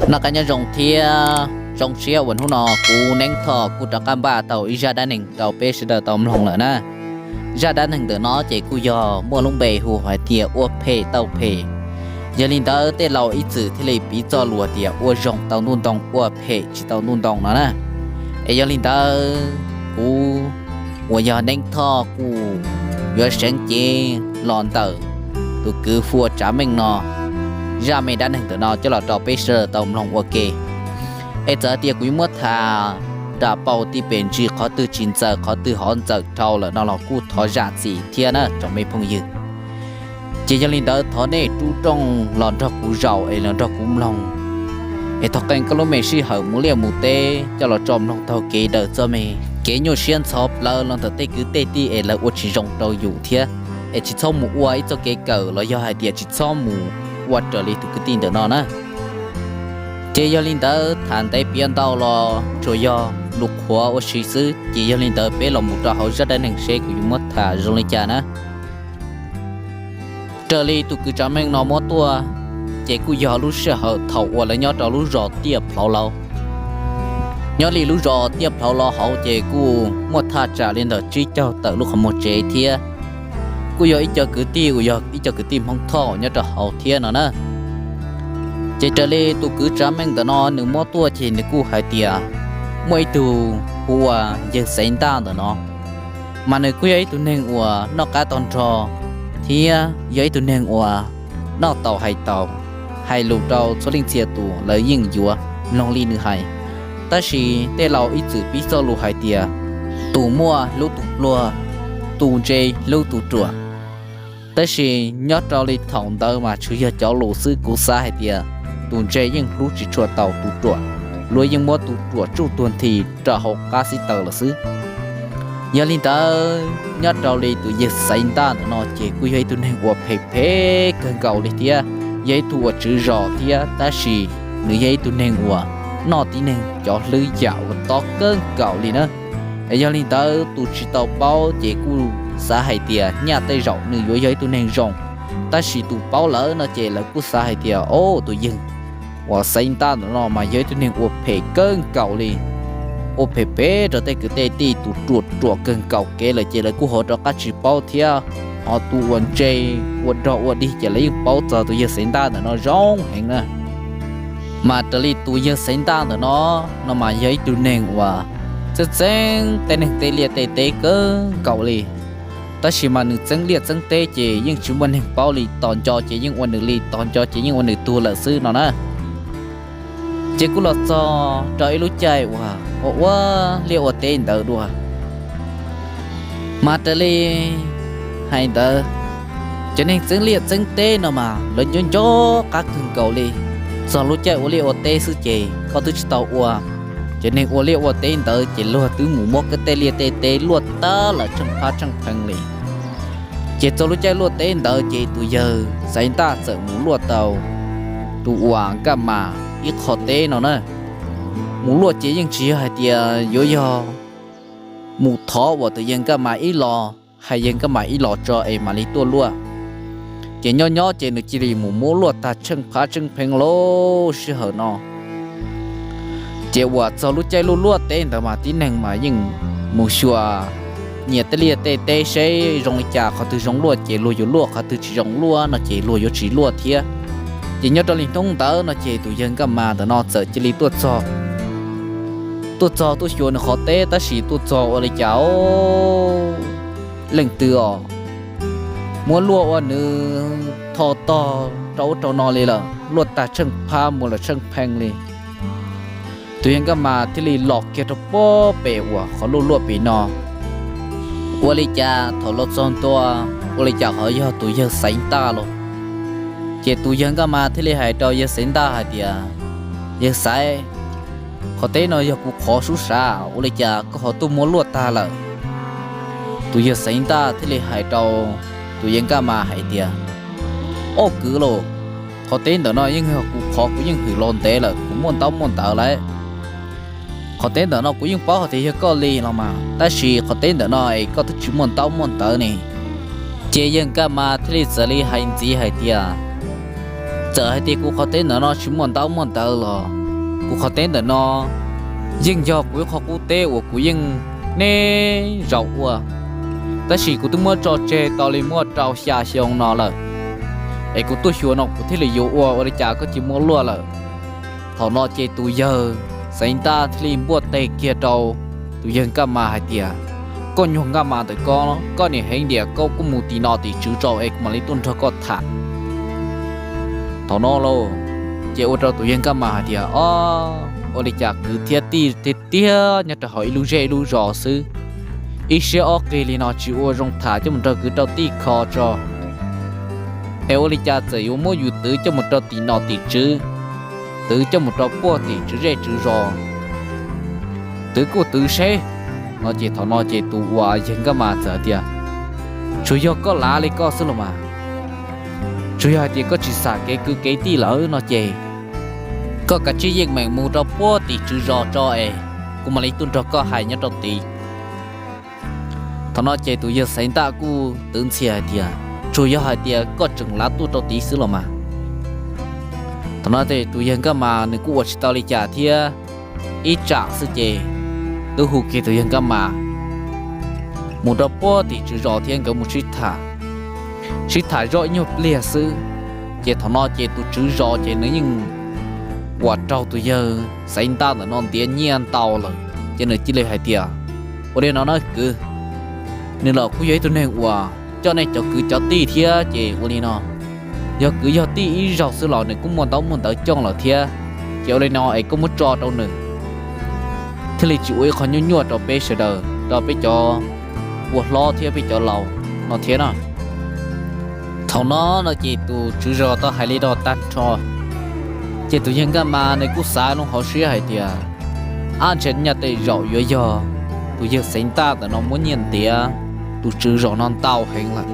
Noj qab nyob zoo thiab zoo siab uas hnub no kuv Neeb Thoj kuj rov qab npaj tau ib zaj dab neeg rau peb sawv daws tau mloog lawm na. Zaj dab neeg ntawm no ces kuj yog muaj lub npe hu hais tias ua phem tau phem. Yog li ntawd tej laus ib txwm thiaj li piv txoj lus tias ua zoo tau ntuj ntoo, ua phem tsis tau ntuj ntoo no na. Es yog li ntawd kuv uas yog Neeb Thoj kuj yuav seev cev los ntawm tus kwv hu ua Tsav Meej no zaj me dab neeg ntawm no coj los rau peb sawv daws tau mloog ua ke. Es txawm tias kuv yuav muab tham dam paus tij pem ntsis, qhov twg tsis ntxaws qhov twg hov ntxaws dhau lawm no los kuj thov zam txim thiab na tsoom me phooj ywg. Ces yog li ntawd thov nej rub rooj los nrog kuv zaum es los nrog kuv mloog, es thov qee koj lub me sij hawm mus liaj mus teb coj los tso mloog taug kev daws txoj me kev nyuaj siab ntxhov plawv los ntawm tej kwv tej tij es lawv ua tsis zoo rau yus thiab. Es tsis txhob mus ua ib txoj kev kawm los yog hais tias tsis txhob mus ua raws li tus kwv tij ntawm no na. Ces yog li ntawd tham ntev piav ntau los tsuas yog lus qhuav ua si xwb, ces yog li ntawd peb los mus rau hauv zaj dab neeg seb kuv yuav muab tham zoo li cas na. Raws li tus kwv Tsav Meej no muab tuaj, ces kuj yog lub sij hawm thaum uas lawv nyob rau lub zos Tiaj Plhauv Lauv. Nyob li lub zos Tiaj Plhauv Lauv hauv ces kuj muaj thaj tsam li ntawm tsib caug tawm lub qhov muag tsev thiab. Kuj yog ib co kwv tij uas yog ib co kwv tij Hmoob Thoj nyob rau hauv thiab no na. Ces raws li tus kwv Tsav Meej ntawm no nws muab tuaj ces nws kuj hais tias muaj ib tug hu ua yawg Xaiv Ntaj ntawm no, mas nws kuj yog ib tug neeg uas noj qab tag nrho thiab yog ib tug neeg uas noj taus hais taus, hais lus rau txhua leej txhia tus lawv yeej yuav mloog li nws hais. Tab sis tej laus ib txwm piv txoj lus hais tias tus muaj hlub tus pluag, tus ntse hlub tus ruam. Tab sis nyob rau li thaum ntawd mas tsuas yog cov lus xwb, kuv xav hais tias tus ntse yeej hlub tsis tshua tau tus ruam, luag yeej muab tus ruam tsuj tuag nthi rau hauv qab xib taws lawm xwb. Yog li ntawd nyob rau li tus yawg Xaiv Ntaj ntawm no ces kuj yog ib tug neeg uas phem phem kawg nkaus li thiab, yog ib tug uas tswv zos thiab, tab sis nws yog ib tug neeg uas noj tib neeg cov hlwb yam uas tob kawg nkaus li na. Yog li ntawd tus tsis tau paub ces kuj xav hais tias nyaj tej zaum nws yuav yog ib tug neeg zoo, tab sis tus paub lawm no ces lawv kuj xav hais tias o, tus yawg uas Xaiv Ntaj ntawm no mas yog ib tug neeg ua phem kawg nkaus li, ua phem phem rau tej kwv tej tij, tus ruam ruam kawg nkaus kev lawm ces lawv kuj ho rov qab tsis paub thiab. Ho tus uas ntse ua dog ua dig ces lawv yeej paub txog tus yawg Xaiv Ntaj ntawm no zoo heev na. Mas raws li tus yawg Xaiv Ntaj ntawm no, no mas yog ib tug neeg uas txeeb txeeb tej neeg tej liaj tej teb kawg nkaus li. Tab sis mas nws txeeb liaj txeeb teb ces yeej tsis muaj neeg paub li, tos nco ces yeej ua nws li, tos nco ces yeej ua nws tuag lawm xwb no na. Ces kuj los txog rau ib lub caij uas ua ua liaj ua teb ntawd dua. Mas raws li hais ntawd, cov neeg txeeb liaj txeeb teb no mas lawv nco nco qab kawg nkaus li. Txog lub caij ua liaj ua teb xwb ces koj twb tsis tau ua, cov neeg ua liaj ua teb ntawd ces luag twb mus muab koj tej liaj tej teb luaj tag lawm tsheej phab tsheej pheej li. Ces txog lub caij luaj teb ntawd ces tus yawg Xaiv Ntaj txawm mus luaj tau tus uas Nkaj Mas ib qho teb no na. Mus luaj ces yeej tsis yog hais tias yuav yog mus thov uas tus yawg Nkaj Mas ib los, hais yawg Nkaj Mas ib los tso es mam li tuaj luaj. Ces nyob nyob ces nws cia li mus muab luaj tag tsheej phab tsheej pheej lub sij hawm no. Ces uas txog lub caij luaj luaj teb ntawd mas tib neeg mas yeej mus xyuas nyias tej liaj tej teb seb zoo li cas, qhov twg zoo luaj ces luag yuav luaj, qhov twg tsis zoo luaj no ces luag yuav tsis luaj thiab. Ces nyob rau li hnub ntawd no ces tus yawg Nkaj Mas ntawm no txawm cia li tuaj txog, tuaj txog tuaj xyuas nws qhov teb, tab sis tuaj txog ua li cas os, leej twg os muab luaj ua nws tho tog rau ub rau no li lawm, luaj tag tsheej phab mus lawm tsheej pheej li. Tus yawg Nkaj Mas thiaj li los kiag rau pob pem uas qhov luaj luaj pem no. Ua li cas thaum los txog ntua, ua li cas ho yog tus yawg Xaiv Ntaj los. Ces tus yawg Nkaj Mas thiaj li hais rau yawg Xaiv Ntaj hais tias, Yawg Xaiv, qhov teb no yog kuv qhov sub sav, ua li cas koj ho tuaj muab luaj tag lawm? Tus yawg Xaiv Ntaj thiaj li hais rau tus yawg Nkaj Mas hais tias, Au kwv los, qhov teb ntawm no yeej yog kuv qhov, kuv yeej hwm los ntev lawm, kuv muaj ntaub muaj ntawv lawm. Qhov teb ntawm no kuv yeej paub hais tias yog koj li los mas, tab sis qhov teb ntawm no es koj twb tsis muaj ntaub muaj ntawv ne. Ces yawg Nkaj Mas thiaj li txawm li hais ntxiv hais tias, Txawm hais tias kuv qhov teb ntawm no tsis muaj ntaub muaj ntawv los kuv qhov teb ntawm no yeej yog kuv ib qhov qub teb uas kuv yeej niaj zaus ua, tab sis kuv twb muab tso tseg tau li muaj rau xya xyoo no lawm. Es kuv tuaj xyuas no kuv thiaj li yuav ua, ua li cas koj cia li muab luaj lawm? Thaum no ces tus yawg Xaiv Ntaj thiaj li npuaj teg kiag rau tus yawg Nkaj Mas hais tias, koj nyuag Nkaj Mas ntawm koj, koj niam heev diam, koj kuj mus tim nom tim tswv tso es kuv mam li tuaj nrog koj tham. Thaum no lauj, ces ua rau tus yawg Nkaj Mas hais tias, o, ua li cas kwv thiab tij tiag tiag nyob rau hauv ib lub zej ib lub zos xwb, ib siab ob qig li no tsis ua zoo tham coj mus rau kwv rau tij kho tso, es ua li cas txawm yuav muab yus twv coj mus rau tim nom tim tswv, twv coj mus rau puag tim tswv zej tswv zos, twv kuj twv seb. No ces thaum no ces tus uas yawg Nkaj Mas txawm tias, tsuas yog koj lav li koj xwb los mas, tsuas yog hais tias koj tsis xam kev kwv kev tij lawm no ces koj kav tsij yeej meem mus rau puag tim tswv zos tso es kuv mam li tuaj nrog koj hais nyob rau tid. Thaum no ces tus yawg Xaiv Ntaj kuj twv ntxhias hais tias, tsuas yog hais tias koj tseem lav tuaj rau tid xwb los mas. Thaum no ces tus yawg Nkaj Mas nws kuj ua tsis tau li cas thiab, ib tsam xwb ces twb hu kiag tus yawg Nkaj Mas mus rau puag tim tswv zos thiab nkawd mus sib tham, sib tham zoj ib nyuag pliag xwb, ces thaum no ces tus tswv zos ces nws yeej uas raug tus yawg Xaiv Ntaj ntawm no ntiav nyiaj ntau lawm, ces nws cia li hais tias, ua li no na kwv, nws los kuj yog ib tug neeg uas coj nej cov kwv cov tij thiab ces ua li no, yog kwv yog tij ib zaug xwb los nws kuj muaj ntaub muaj ntawv coj lawm thiab, ces ua li no es koj muab tso rau nws thiaj li tsis ua ib qho nyuaj nyuaj rau peb sawv daws, rau peb cov ua hlob thiab peb cov laus no thiab no. Thaum no no ces tus tswv zos tau hais li no tag nrho, ces tus yawg Nkaj Mas nws kuj xav lub hauv siab hais tias, ab, ntshe nyaj tej zaum yuav yog tus yawg Xaiv Ntaj ntawm no muab nyiaj ntiav tus tswv zos no ntau heev lawm.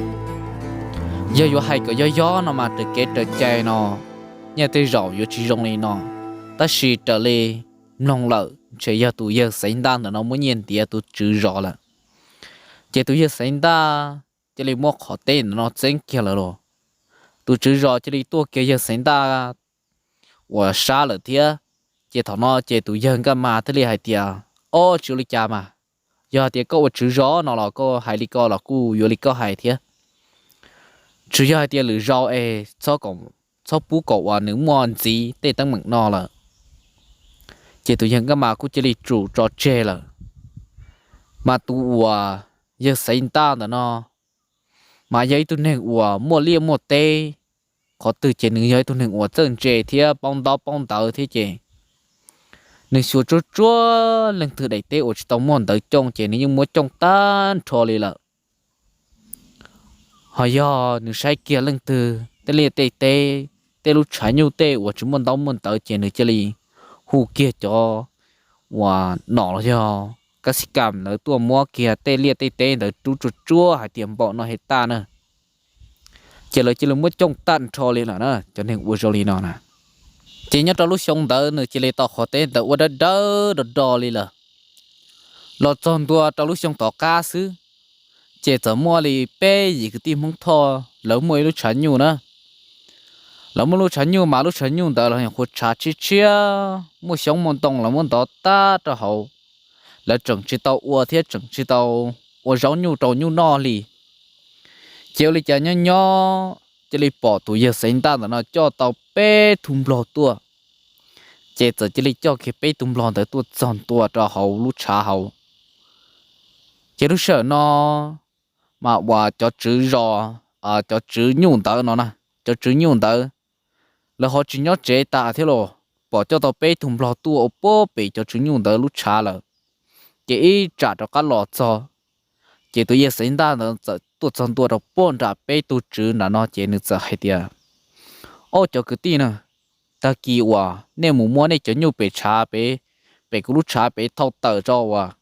Yog yuav hais kom yog yog no mas raws kev raws cai no nyaj tej zaum yuav tsis zoo li no, tab sis raws li mloog lawm ntshe yog tus yawg Xaiv Ntaj ntawm no muab nyiaj ntiav tus tswv zos lawm. Ces tus yawg Xaiv Ntaj cia li muab qhov teb ntawm no txeeb kiag lawm los, tus tswv zos cia li tuaj kiag yawg Xaiv Ntaj uas sab lawm thiab. Ces thaum no ces tus yawg Nkaj Mas thiaj li hais tias, ob, tsis ua li cas mas, yog hais tias koj ua tswv zos no los koj hais li ko los kuj yuav li koj hais thiab, tsuas yog hais tias lwm zaus es txhob pub kom uas nws muaj ntxiv tej teeb meem no lawm. Ces tus yawg Nkaj Mas kuj cia li tsum tso tseg lawm. Mas tus uas yawg Xaiv Ntaj ntawm no mas yog ib tug neeg uas muaj liaj muaj teb, qhov twg ces nws yog ib tug neeg uas txawj ntse thiab paub ntaub paub ntawv thiab ces nws xyuas tsuab tsuab leej twg daim teb uas tsis tau muaj ntawv cooj ces nws yeej muab cooj tag nrho li lawm. Ho yog nws saib kiag leej twg tej liaj tej teb, tej lub tshav nyuj tej uas tsis muaj ntaub muaj ntawv ces nws cia li hu kiag cov uas nom los yog kab xib kam ntawd tuaj muab kiag tej liaj tej teb ntawd rub tsuab tsuab hais tias npaum no hais tag na, ces lawv cia li muab cooj tag nrho li lawm na, cov neeg ua zoo li no na. Ces nyob rau lub xyoo ntawd nws cia li tau qhov teb ntawd ua dawb dawb do do li lawm. Los txog ntua rau lub xyoo tom qab xwb, ces txawm muaj li peb yim kwv tij Hmoob Thoj lawv muaj ib lub tshav nyuj na. Lawv muaj lub tshav nyuj mas lub tshav nyuj ntawd los yog qhuav tshav tshiab tshiab, muaj xyoob muaj ntoo los muab ntov tag rau hauv. Lawv tseem tsis tau ua thiab tseem tsis tau ua zaub nyuj rau nyuj noj li. Ces ua li cas nyob nyob cia li pom tus yawg Xaiv Ntaj ntawm no coj tau peb tug nplog tuaj. Ces txawm cia li coj kiag peb tug nplog ntawd tuaj txog ntua rau hauv lub tshav hauv. Ces lub sij hawm no mas uas cov tswv zos, cov tswv nyuj ntawd no na, cov tswv nyuj ntawd lawv ho tsis nyob tsev tas thiab los, pom coj tau peb tug nplog tuaj ua puag pem cov tswv nyuj ntawd lub tshav lawm. Ces ib tsam rov qab los txog, ces tus yawg Xaiv Ntaj ntawd txawm tuaj txog ntua rau puag nram peb tug tswv nram no ces nws txawm hais tias, ob, cov kwv tij na, tag kis uas nej mus muab nej cov nyuj pem tshav pem, pem kuv lub tshav pem thau tawm tso uas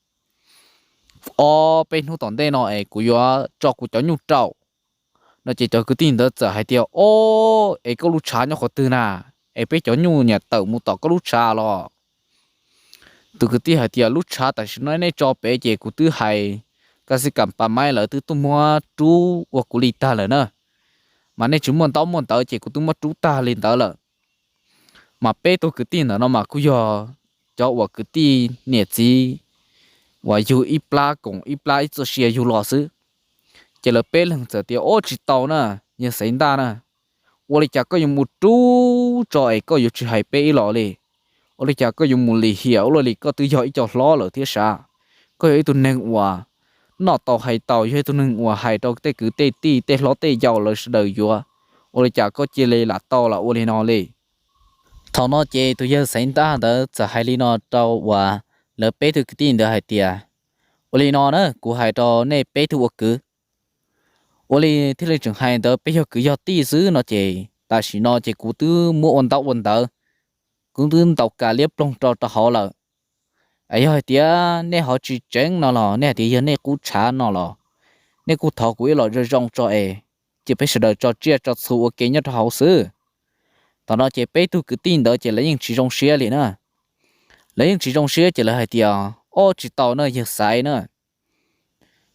ob peb hnub tom ntej no es kuv yuav tso kuv cov nyuj rau. No ces cov kwv tij ntawd txawm hais tias, ob, es koj lub tshav nyob qhov twg na, es peb cov nyuj niam tawm mus tom koj lub tshav los? Tus kwv tij hais tias, lub tshav tam sim no nej tso pem ces kuv twb hais kab xib kam pas maib lawv twb tuaj muab rub ua kuv li tag lawm na. mas nej tsis muaj ntaub muaj ntawv ces kuv twb muab rub tag li ntawd lawm. Mas peb tug kwv tij ntawm no mas kuj yog cov uas kwv tij niam txiv uas yug ib plab koom ib plab ib txoj sia yug los xwb. Ces lawv peb leeg txawm tias, Ob, tsis tau na, yawg Xaiv Ntaj na, ua li cas koj yuav mus rub tso es koj yuav tsis hais peb ib los li? Ua li cas koj yuav mus lim hiam ua luaj li? Koj twb yog ib co hlob lawm thiab sav. Koj yog ib tug neeg uas noj tau hais tau, yog ib tug neeg uas hais rau tej kwv tej tij tej hlob tej yau lawv sawv daws yuav. Ua li cas koj cia li lam tau los ua li no li? Thaum no ces tus yawg Xaiv Ntaj ntawd txawm hais li no rau uas lawv peb tug kwv tij ntawd hais tias, Ua li no na, kuv hais rau nej peb tug ua kwv, ua li thiaj li tseem hais ntawd, peb yog kwv yog tij xwb no ces tam sim no ces kuv twb muab ua ntaub ua ntawv, kuv twb ntaus kas liab ploog rau rau hauv lawm. Yog hais tias nej ho tsis tseev no los nej hais tias yog nej qub tshav no los nej kuj thov kuv ib los zoo zoo tso es cia peb sawv daws tso tsiaj tso txhu ua ke nyob rau hauv xwb. Thaum no ces peb tug kwv tij ntawd ces lawv yeej tsis zoo siab li na. Lawv yeej tsis zoo siab ces lawv hais tias, Ob, tsis tau na yawg Xaiv na,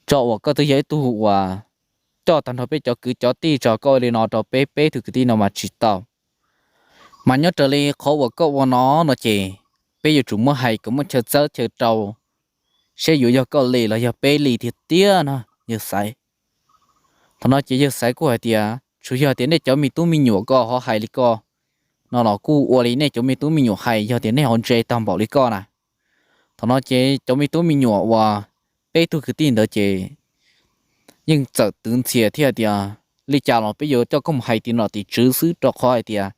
tso uas koj twb yog ib tug uas coj tag nrho peb cov kwv cov tij tso, koj ua li no rau peb peb tug kwv tij no mas tsis tau. Mas nyob raws li qhov uas koj ua no no ces peb yuav tsum muab hais kom muaj chaw txawb chaw rau, seb yuav yog koj li los yog peb li tiag tiag no yawg Xaiv. Thaum no ces yawg Xaiv kuj hais tias, Tsuas yog tias nej cov me tub me nyuam ko ho hais li ko no los kuj ua li nej cov me tub me nyuam hais, yog tias nej ho ntse tag npaum li koj na. Thaum no ces cov me tub me nyuam uas peb tug kwv tij ntawd ces yeej txawm twv ntxhias thiab tias, Li cas los peb yuav coj koj mus hais tim nom tim tswv xwb, rau qhov hais tias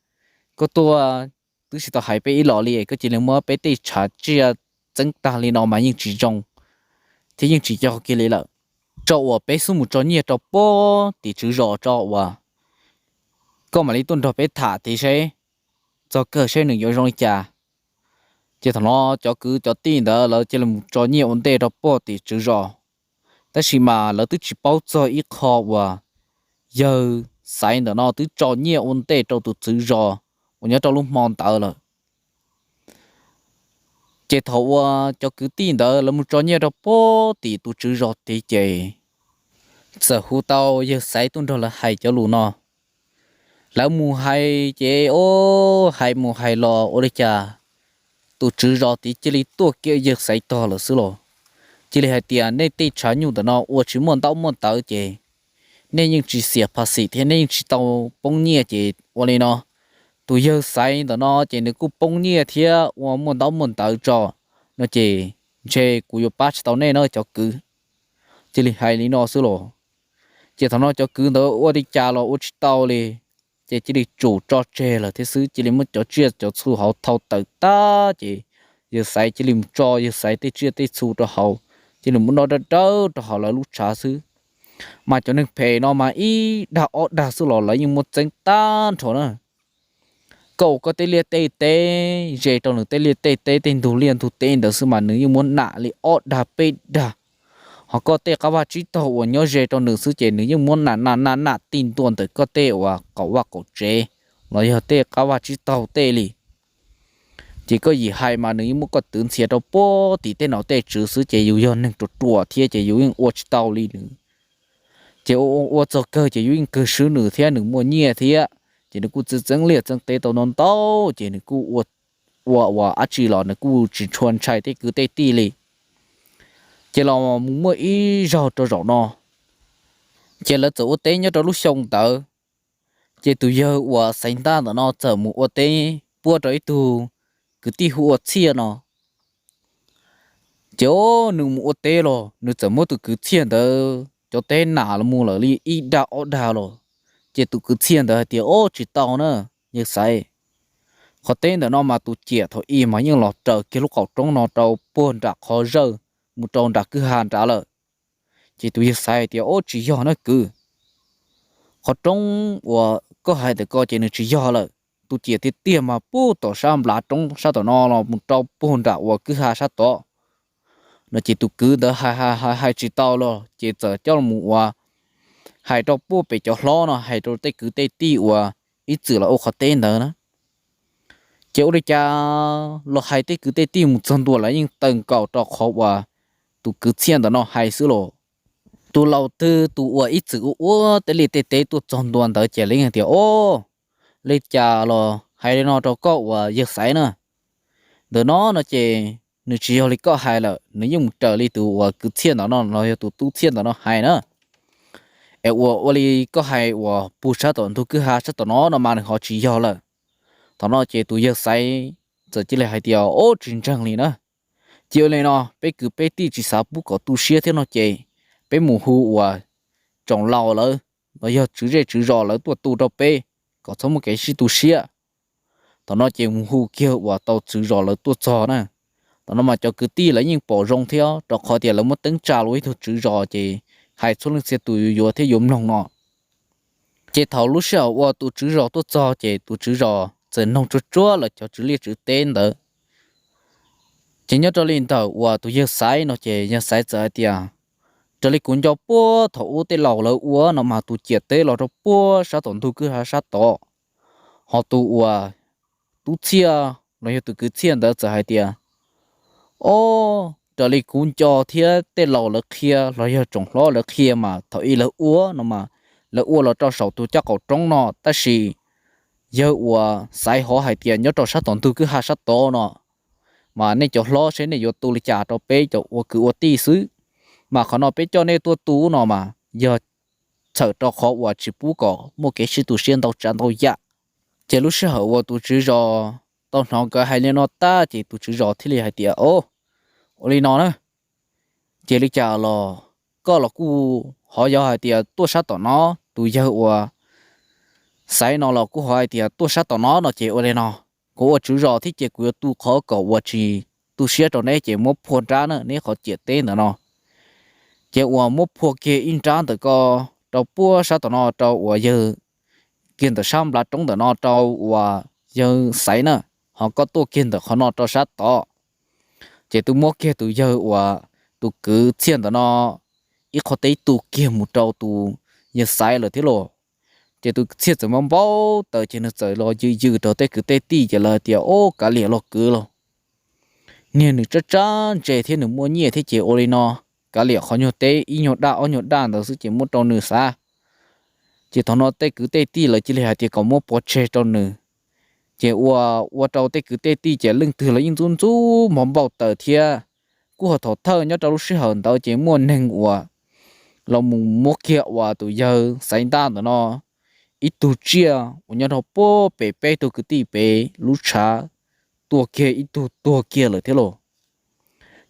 koj tuaj twb tsis tau hais peb ib los li, koj cia li muab peb tej tshav tsiaj txeeb tag li no mas yeej tsis zoo thiab yeej tsis yog kiag li lawm. Tso uas peb xub mus tso nyiaj rau puag tim tswv zos tso uas koj mam li tuaj nrog peb tham tid seb txog kawg seb nws yuav zoo li cas. Ces thaum no cov kwv cov tij ntawd lawv cia li mus tso nyiaj ua ntej rau puag tim tswv zos. Tab sis mas lawv twb tsis paub txog ib qho uas yawg Xaiv ntawm no twb tso nyiaj ua ntej rau tus tswv zos uas nyob rau lub hmo ntawd lawm. Ces thaum uas cov kwv tij ntawd lawv mus tso nyiaj rau puag tim tus tswv zos tid ces txawm hu tau yawg Xaiv tuaj nrog lawv hais cov lus no. Lawv mus hais ces o, hais mus hais los ua li cas tus tswv zos tid cia li tuaj kiag yawg Xaiv tog lawm xwb los. Cia li hais tias nej tej tshav nyuj ntawm no ua tsis muaj ntaub muaj ntawv ces nej yeej tsis xiam phas xim thiab nej yeej tsis tau poob nyiaj ces ua li no, tus yawg Xaiv ntawm no ces nws kuj poob nyiaj thiab ua muaj ntaub muaj ntawv tso no ces ntshe kuv yuav pab tsis tau nej na cov kwv. Cia li hais li no xwb los. Ces thaum no cov kwv ntawd ua li cas los ua tsis tau li, ces cia li tsum tso tseg lawm thiab xwb. Cia li muab cov tsiaj cov txhu hauv thau tawm tag ces yawg Xaiv cia li mus tso yawg Xaiv tej tsiaj tej txhu rau hauv, cia li muab noj dawb dawb rau hauv lawv lub tshav xwb. Mas cov neeg phem no mas ib dag ob dag xwb los lawv yeej muab txeeb tag nrho na. Koj ua koj tej liaj tej teb, ze rau nws tej liaj tej teb tej ntug liaj ntug teb ntawd xwb mas nws yeej muab nam li ob dag peb dag. Ho koj tej qab vaj tsib taug uas nyob ze rau nws xwb ces nws yeej muab nam nam nam nam ti ntua ntawm koj tej uas qaum vaj qaum tsev los yog tej qab vaj tsib taug tej li. Ces koj yim hais mas nws yeej muab koj twv ntxhias rau puag tim tej nom tej tswv xwb ces yus yog neeg ruam ruam thiab ces yus yeej ua tsis tau li nws. Ces ua ua txog kawg ces yus yeej kawg swb nws thiab nws muaj nyiaj thiab, ces nws kuj txeeb txeeb liaj txeeb teb tau ntau ntau ces nws kuj ua ua dab tsi los nws kuj tsis tshua ntshai tej kwv tej tij li. Ces los mus muaj ib zaug rau zaum no, ces lawv txawm ua teb nyob rau lub xyoo ntawd, ces tus yawg uas Xaiv Ntaj ntawm no txawm mus ua teb puab rau ib tug kwv tij hu ua Txhiaj no. Ces o, nws mus ua teb los nws txawm muab tus kwv Txhiaj ntawd cov teb nam los mus lawm li ib dag ob dag los. Ces tus kwv Txhiaj ntawd hais tias, Ob, tsis tau na, yawg Xaiv. Qhov teb ntawm no mas tus ciam thaum ub mas yeej los raws kiag lub qaum roob no rau puag nram qhov zawj mus rau nram kwj ha nrad lawm. Ces tus yawg Xaiv hais tias, Ob, tsis yog na kwv. Qhov roob uas koj hais ntawm ko ces nws tsis yog lawm. Tus ciam tiag tiag mas puag tom sab nplav roob sab tom no los mus rau puag nram uas kwj ha sab tod no. Ces tus kwv ntawd hais hais hais tsis tau los ces txawm coj los ua, hais rau puag pem cov hlob no, hais rau tej kwv tej tij uas ib txwm los ua qhov teb ntawd na. Ces ua li cas los hais tej kwv tej tij mus txog ntua lawv yeej taw nkaus rau qhov uas tus kwv Txhiaj ntawm no hais xwb los. tus laus twg tus uas ib txwm ua ua tej liaj tej teb tuaj txog ntua ntawd ces lawv yeej hais tias, Au, li cas los hais li no rau koj uas yawg Xaiv na? Ntawm no no ces nws tsis yog li koj hais lawm, nws yeej mus raws li tus uas kwv txhiaj ntawm no los yog tus tub txhiaj ntawm no hais na. Es uas ua li koj hais uas puag sab tom ntug kwj ha sab tom no no mas nws ho tsis yog lawm. Thaum no ces tus yawg Xaiv txawm cia li hais tias, Au, tsis ntseeg li na. Cia ua li no, peb kwv peb tij tsis xav pub kom tu siab thiab no ces peb mus hu uas tsoom laus lawv los yog tswv zej tswv zos lawv tuaj tu rau peb kom txhob muaj kev sib tu siab. Thaum no ces mus hu kiag uas tau tswv zos lawv tuaj txog na. Thaum no mas cov kwv tij lawv yeej pom zoo thiab rau qhov tias lawv muab teeb tsa los ib tug tswv zos ces hais txhua leej txhia tus yuav yuav thiab yuav mloog no. Ces thaum lub sij hawm uas tus tswv zos tuaj txog ces tus tswv zos txawm noog tsuag tsuag lawv cov tswv liaj tswv teb ntawd. Ces nyob rau li ntawm uas tus yawg Xaiv no ces yawg Xaiv txawm hais tias, Raws li kuv nco puag thaum ub tej laus lawv ua no mas tus ciam teb los rau puag sab tom ntug kwj ha sab tod, ho tus uas tub txhiaj los yog tus kwv txhiaj ntawd txawm hais tias, Au, raws li kuv nco thiab tej laus lawv qhia los yog tsoom hlob lawv qhia mas thaum ub lawv ua no mas lawv ua los rau saum tus caj qaum roob no, tab sis yawg uas Xaiv hov hais tias nyob rau sab tom ntug kwj ha sab tod no, mas nej cov hlob seb nej yuav tu li cas rau peb cov ua kwv ua tij xwb. Mas qhov no peb coj nej tuaj tu no mas yog txhawm rau qhov uas tsis pub kom muaj kev sib tu siab ntau tsav ntau yam. Ces lub sij hawm uas tus tswv zos tau hnov nkawd hais li no tag ces tus tswv zos thiaj li hais tias, Au, ua li no na, ces li cas los koj los kuj ho yog hais tias tuaj sab tom no, tus yawg uas Xaiv no los kuj ho hais tias tuaj sab tom no no ces ua li no, kuv ua tswv zos thiab ces kuv yuav tu qhov kom uas tsis tu siab rau neb ces muab phua nrab na, neb qhov ciam teb ntawm no. Ces uas muab phua kiag ib nrab ntawm ko rau puag sab tom no rau uas yawg, kiag ntawm sab nplas roob ntawm no rau uas yawg Xaiv na, ho koj tuaj kiag ntawm qhov no rau sab tod. Ces twb muab kiag tus yawg uas tus kwv txhiaj ntawm no ib qho teb tu kiag mus rau tus yawg Xaiv lawm thiab los. Ces tus txhiaj txawm npau npau taws ces nws txawm los yws yws rau tej kwv tej tij ces lawv tias, Au, kav liam los kwv los, niag nws tsab tsab ntse thiab nws muaj nyiaj thiab ces ua li no, kav liam qhov nyuag teb ib nyuag daj ob nyuag daj ntawd xwb ces muab rau nws xav. Ces thaum no tej kwv tej tij lawv cia li hais tias kom muab pov tseg rau nws. Ces ua, ua rau tej kwv tej tij ces leej twg los yeej ntxub ntxub npau npau taws thiab. Kuj ho thaum thawj nyob rau lub sij hawm ntawd ces muaj neeg uas los mus muab kiag uas tus yawg Xaiv Ntaj ntawm no ib tug tsiaj uas nyob rau puag pem peb tug kwv tij pem lub tshav tua kiag ib tug tuag kiag lawm thiab los.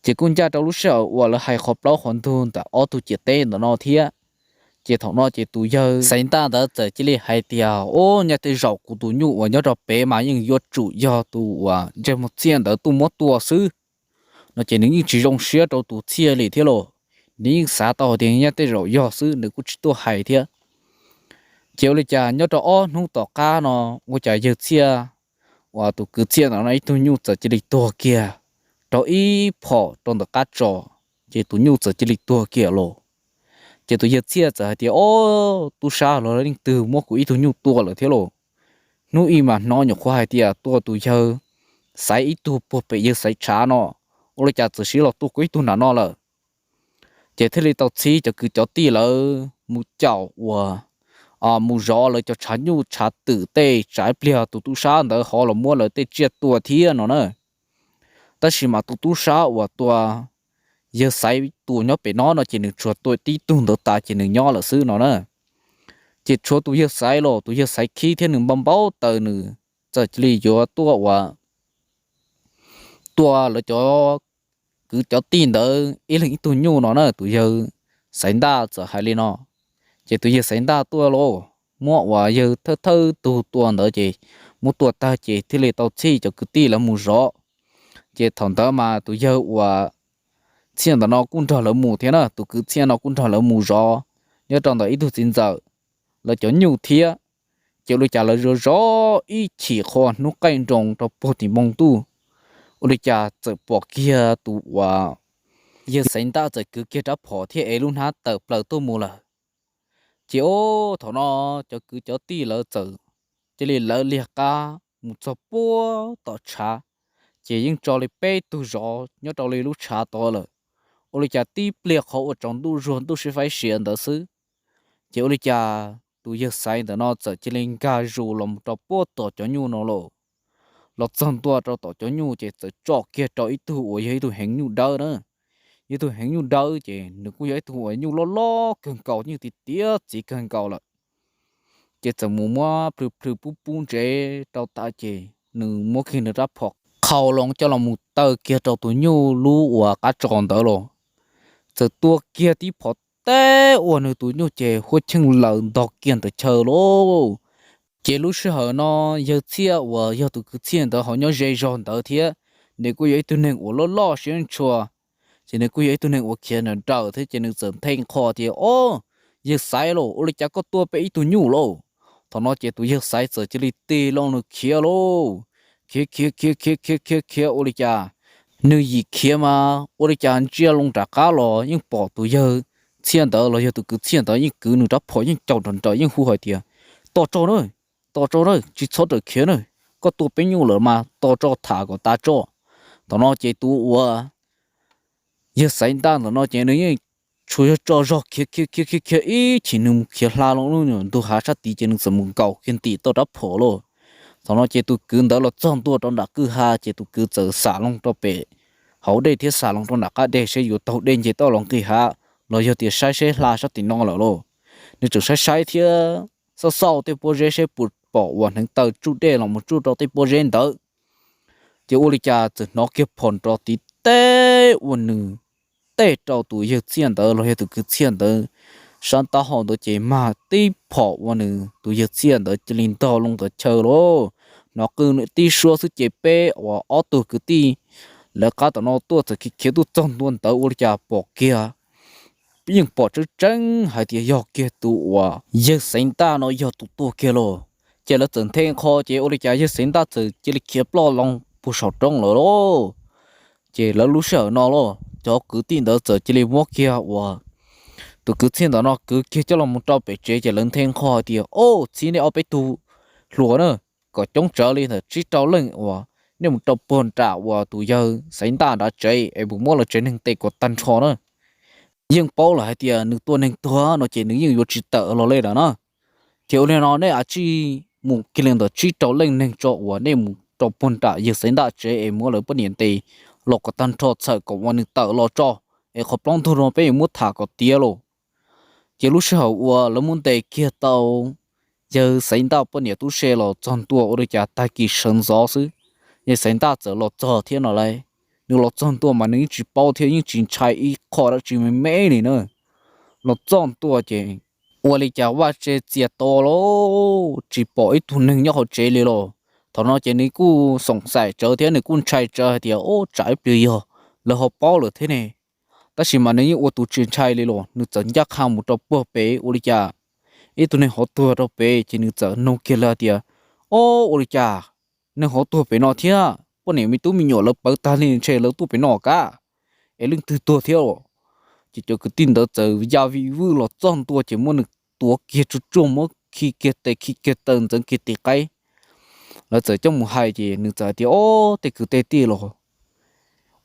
Ces kuj ncaj rau lub sij hawm uas lawv hais qhov plaub qhov ntug ntawm ob tug ciam teb ntawm no thiab. Ces thaum no ces tus yawg Xaiv Ntaj ntawd txawm cia li hais tias, Au, nyaj tej zaum kuv tus nyuj uas nyob rau pem mas yeej yuav tsum yog tus uas ntsej muag txiaj ntawd tuaj muab tua xwb. No ces nws yeej tsis zoo siab rau tus txhiaj li thiab los, nws yeej xav tau tias nyaj tej zaum yog xwb, nws kuj tsis tuaj hais thiab. Ces ua li cas nyob rau ob hnub tom qab no, ua cas yawg txhiaj uas tus kwv txhiaj ntawm no ib tug nyuj txawm cia li tuag kiag rau ib phom rau ntawm qab tso, ces tus nyuj txawm cia li tuag kiag los. Ces tus yawg txhiaj txawm hais tias, Au, tub sab los leej twg muab kuv ib tug nyuj tua lawm thiab los? Hnub ib mas hnov nyuam qhuav hais tias tua tus yawg Xaiv ib tug puag pem yawg Xaiv tshav no, ua li cas txawm siv los tua kuv ib tug nram no lawm? Ces thiaj li tau txhib cov kwv cov tij lawv mus caum uas mus zov lawv cov tshav nyuj tshav twm tej tsam ib pliag tus tub sab ntawd ho los muab lawv tej tsiaj tua thiab no na. Tab sis mas tus tub sab uas tua yawg Xaiv tus nyob pem no no ces nws tsuas tua tib tug ntawd tas ces nws nyob lawm xwb no na. Ces tshuav tus yawg Xaiv los tus yawg Xaiv khib thiab nws npau npau taws nws txawm cia li yuav tuaj uas tua lawv cov kwv cov tij ntawd ib leeg ib tug nyuj no na, tus yawg Xaiv Ntaj txawm hais li no. Ces tus yawg Xaiv Ntaj tuaj los muab uas yawg thawj thawj tug tua ntawd ces muab tua tag ces thiaj li tau txhij cov kwv tij lawv mus zov. Ces thaum ntawd mas tus yawg uas txhiaj ntawm no kuj nrog lawv mus thiab na, tus kwv txhiaj no kuj nrog lawv mus zov nyob rau ntawm ib tug txiv ntxawm lawv cov nyuj thiab. Ces ua li cas lawv zov zov ib chim qhua hnub qaij nroos rau puag tim npoo ntuj, ua li cas txawm pom kiag tus uas yawg Xaiv Ntaj txawm kwv kiag rab phom thiab ev lub hnab tawm plaws tuaj mus lawm. Ces o, thaum no cov kwv cov tij lawv txawm cia li lawv liag qab mus txog puag tom tshav, ces yeej tso li peb tug zov nyob rau li lub tshav tod lawm. ua li cas tib pliag qhov uas tsaus ntuj zuag ntuj sib faib sia ntawd xwb, ces ua li cas tus yawg Xaiv ntawm no txawm cia li nkag zus los mus rau puag tom cov nyuj no lauj. Los txog ntua rau tom cov nyuj ces txawm tsom kiag rau ib tug uas yog ib tug heev nyuj dawb na. Yog ib tug heev nyuj dawb ces nws kuj yog ib tug uas nyuj loj loj kawg nkaus, nyuj tiav tiav txiv kawg nkaus lawm. Ces txawm mus muab plhws plhws pub pub ntsev rau tas ces nws muab kiag nws rab phom qhau loo coj los mus taw kiag rau tus nyuj lub uas qab tso ntawd los, txawm tua kiag tib phom teb ua nws tus nyuj ces huab cheej laws ntog kiag ntawd chaw lauj. Ces lub sij hawm no yawg Txhiaj uas yog tus kwv Txhiaj ntawd ho nyob ze zog ntawd thiab, nws kuj yog ib tug neeg uas loj loj siab ntshua, ces nws kuj yog ib tug neeg uas khiav nrawm nrawm thiab ces nws txawm nthe qho tias, Ob, yawg Xaiv lauj, ua li cas koj tua peb ib tug nyuj lauj? Thaum no ces tus yawg Xaiv txawm cia li tig loo nws khiav lauj. Khiav khiav khiav khiav khiav khiav khiav ua li cas nws yim khiav mas ua li cas ntsia loo nram qab los yeej pom tus yawg Txhiaj ntawd los yog tus kwv Txhiaj ntawd yeej kwv nws rab phom yeej caum nrawm nrawm yeej hu hais tias, Tos tso na, tos tso na, tsis txhob rawm khiav na, koj tua peb nyuj lawm mas tos tso tham kom tas tso. Thaum no ces tus uas yawg Xaiv Ntaj ntawm no ces nws yeej tsuas yog tso zog khiav khiav khiav khiav khiav ib chim nws mus khiav hla loo lub ntug hav sab tid ces nws txawm mus nkaum kiag ntim tau rab phom lauj. Thaum no ces tus kwv ntawd los txog ntua rau nram kwj ha ces tus kwv txawm xam loo rau pem hauv dej thiab xam loo rau nram qab deg seb yuav taug dej nce toj los nqis hav los yog tias saib seb hla sab tim no lawm lauj. Nws tseem saib saib thiab xauj xauj tej pob zeb seb puas pom uas hneev taw tsuj dej los mus tsuj rau tej pob zeb ntawd. Ces ua li cas txawm hnov kiag phom nrov tiv teb ua nws tej rau tus yawg Txhiaj ntawd los yog tus kwv Txhiaj ntawd sab taub hau ntawd ces mag tib phom ua nws tus yawg Txhiaj ntawd cia li ntog loo ntawd chaw lauj. Hnov qw nws tib suab xwb ces peb uas ob tug kwv tij lawv qab tom no tuaj txawm khiav khiav tuaj txog ntua ntawd ua li cas pom kiag yeej pom tseeb tseeb hais tias yog kiag tus uas yawg Xaiv Ntaj no yog tus tua kiag lauj. Ces lawv txawm nthe qho ces ua li cas yawg Xaiv Ntaj txawm cia li khiav ploj loo puag saum roob lawm lauj. Ces lawv lub sij hawm no lauj cov kwv tij ntawd txawm cia li muab kiag uas tus kwv Txhiaj ntawm no kwv kiag coj los mus rau pem tsev ces lawv nthe qho hais tias, Ob, txhib nej ob peb tug hluas na, kom coob tsawv li ntawm tsib rau leej uas nej mus rau puag nram uas tus yawg Xaiv Ntaj nrad tsev es mus muab lawv tsev neeg tes kom tag nrho na. Yeej paub lawm hais tias nws tua neeg tuag no ces nws yeej yuav tsis tawm los li lawm na. Ces ua li no nej a tsij mus kiag li ntawm tsib rau leej neeg tso uas nej mus rau puag nram yawg Xaiv Ntaj tsev es muab lawv poj niam ntes los kom tag nrho txhawm kom uas nws tawm los tso, es qhov plaub ntug no peb yuav muab tham kom tiav lauj. Ces lub sij hawm uas lawv muab ntes kiag tau yawg Xaiv Ntaj poj niam tub se los txog ntua ua li cas tag kis sawv ntxov xwb, yawg Xaiv Ntaj txawm los txog thiab no lauj. Nws los txog ntua mas nws yeej tsis paub thiab yeej tsis ntshai ib qho dab tsi me me li na. Los txog ntua ces ua li cas vaj tse txias to lauj, tsis pom ib tug neeg nyob hauv tsev li lauj. Thaum no ces nws kuj xoom xaim tsawv thiab nws kuj ntshai tsawv hais tias, Ob, tsam ib pliag yog lawv ho paub lawm thiab ne. Tab sis mas nws yeej ua tus tsis ntshai li los nws txawm ncaj qha mus rau puag pem ua li cas ib tug neeg hov tuag rau pem ces nws txawm nug kiag lawv tias, Ob, ua li cas neeg hov tuag pem no thiab? Poj niam me tub me nyuam lawv pawv tag li ntshe lawv tuaj pem no kab, es leej twg tuag thiab? Ces cov kwv tij ntawd txawm ya vim vwj los txog ntua ces muab nws tuav kiag tsuag tsuag, muab khi kiag tes khi kiag taw ntxeev kiag tes qaib. Lawv txawm coj mus hais ces nws txawm hais tias, Ob, tej kwv tej tij los,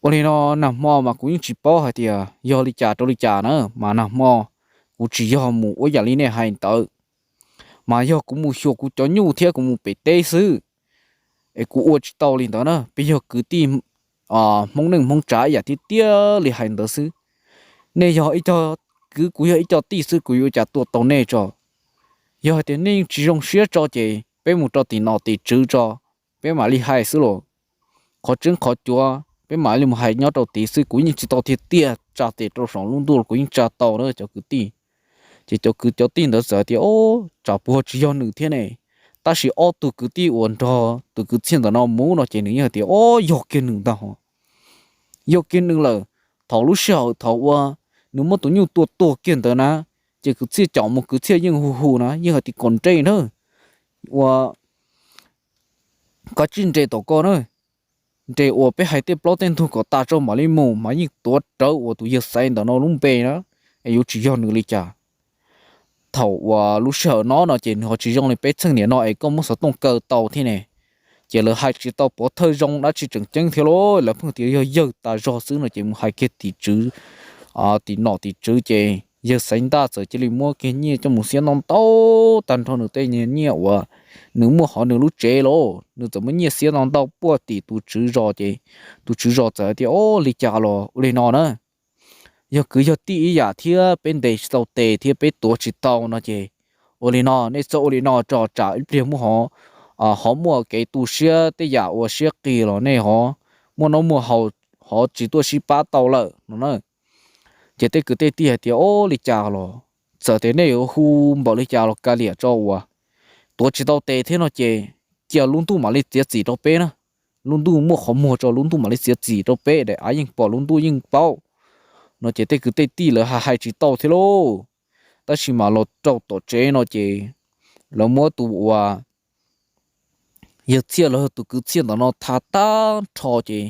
ua li no nag hmo mas kuv yeej tsis paub hais tias yog li cas rau li cas na, mas nag hmo kuv tsis yog mus ua yam li nej hais ntawd, mas yog kuv mus xyuas kuv cov nyuj thiab kuv mus pem teb xwb, es kuv ua tsis tau li ntawd na. Peb yog kwv tij Hmoob neej Hmoob tsav ib yam tiag tiag li hais ntawd xwb. Nej yog ib co kwv, kuv yog ib co tij xwb, kuv yuav ua cas tua tau nej tso? Yog hais tias nej yeej tsis zoo siab tso ces peb mus rau tim nom tim tswv tso, peb mam li hais xwb los. Qhov tseeb qhov cuav peb mam li mus hais nyob rau tid xwb, kuv yeej tsis tau tiag tiag tsa tes rau saum lub ntuj los kuv yeej tsa tau na cov kwv tij. Ces cov kwv cov tij ntawd txawm hais tias, Ob, tsam puas tsis yog nws thiab ne? Tab sis ob tug kwv tij uas nrog tus kwv Txhiaj ntawm no mus no ces nws yeej hais tias, Ob, yog kiag nws ntag. Yog kiag nws lawm. Thaum lub sij hawm thaum uas nws muab tus nyuj tua tuag kiag ntawd na, ces kwv Txhiaj caum mus kwv Txhiaj yeej hu hu na, yeej hais tias, Kom nres na, ua koj tsij nres tom ko na, nres uas peb hais tej plaub tej ntug kom tas tso mam li mus, mas yeej tuav rawv uas tus yawg Xaiv ntawm no lub npe na, es yuav tsis yog nws li cas. Thaum uas lub sij hawm no no ces nws ho tsis zoo li peb txheej niam no es koj muab xov tooj kaw tau thiab ne. Ces lawv hais tsis tau pov thawj zoo dab tsi tseem ceeb thiab lauj, lawv pheej tias yog yawg tas zog xwb no ces mus hais kiag tim tswv tim nom tim tswv ces yawg Xaiv Ntaj txawm cia li muab kiag nyiaj coj mus xiab ntau ntau tag nrho nws tej nyiaj uas nws muaj hauv nws lub tsev lauj. Nws txawm muab nyiaj xiab ntau ntau puag tim tus tswv zos ces tus tswv zos txawm hais tias, Au, li cas los ua li no na, yog kwv yog tij ib yam thiab peb ntes tsis tau tes thiab peb tuav tsis tau no ces ua li no, nej txhob ua li no tso, tsam ib pliag muaj ho muaj kev tu siab tej yam ua siab qis los nej ho muaj noj muaj haus ho tsis tuaj sib pab tau lawm no na. Ces tej kwv tej tij hais tias, Au, li cas los txawm tias nej yuav hu npaum li cas los kav liam tso, uas tuav tsis tau tes thiab no ces cia lub ntuj mam li txiav txim rau peb na. Lub ntuj muaj qhov muag tso, lub ntuj mam li txiav txim rau peb, daim av yeej pom lub ntuj yeej paub no ces tej kwv tej tij lawv hais hais tsis tau thiab lauj. Tab sis mas los rau tom tsev no ces lawv muab tus uas yawg Txhiaj los yog tus kwv Txhiaj ntawm no tha tag nrho ces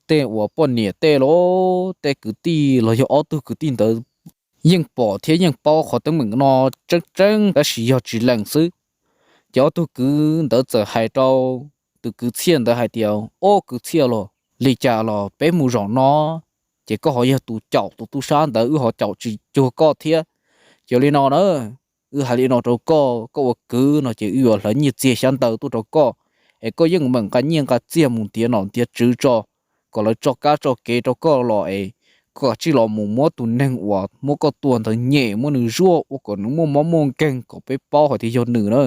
tej uas poj niam tej los tej kwv tij los yog ob tug kwv tij ntawd yeej pom thiab yeej paub qhov teeb meem no tseeb tseeb tab sis yog tsis lees xwb. Ces ob tug kwv ntawd txawm hais rau tus kwv Txhiaj ntawd hais tias, Au, kwv Txhiaj los, li cas los peb mus zaum no ces koj ho yog tus caum tus tub sab ntawd, wb ho caum tsis cuag koj thiab. Ces li no na, wb hais li no rau koj, koj ua kwv no ces wb yuav hlawv nyiaj txiag xyab ntawv tuaj rau koj, es koj yeej meem nqa nyiaj nqa txiag mus ntiav nom ntiav tswv tso, kom lawv tso kab tso kev rau koj los es koj kav tsij los mus muab tus neeg uas muab koj tua ntawd nyem, muab nws zuaj ua kom nws muaj mob muaj nkeeg kom peb paub hais tias yog nws na.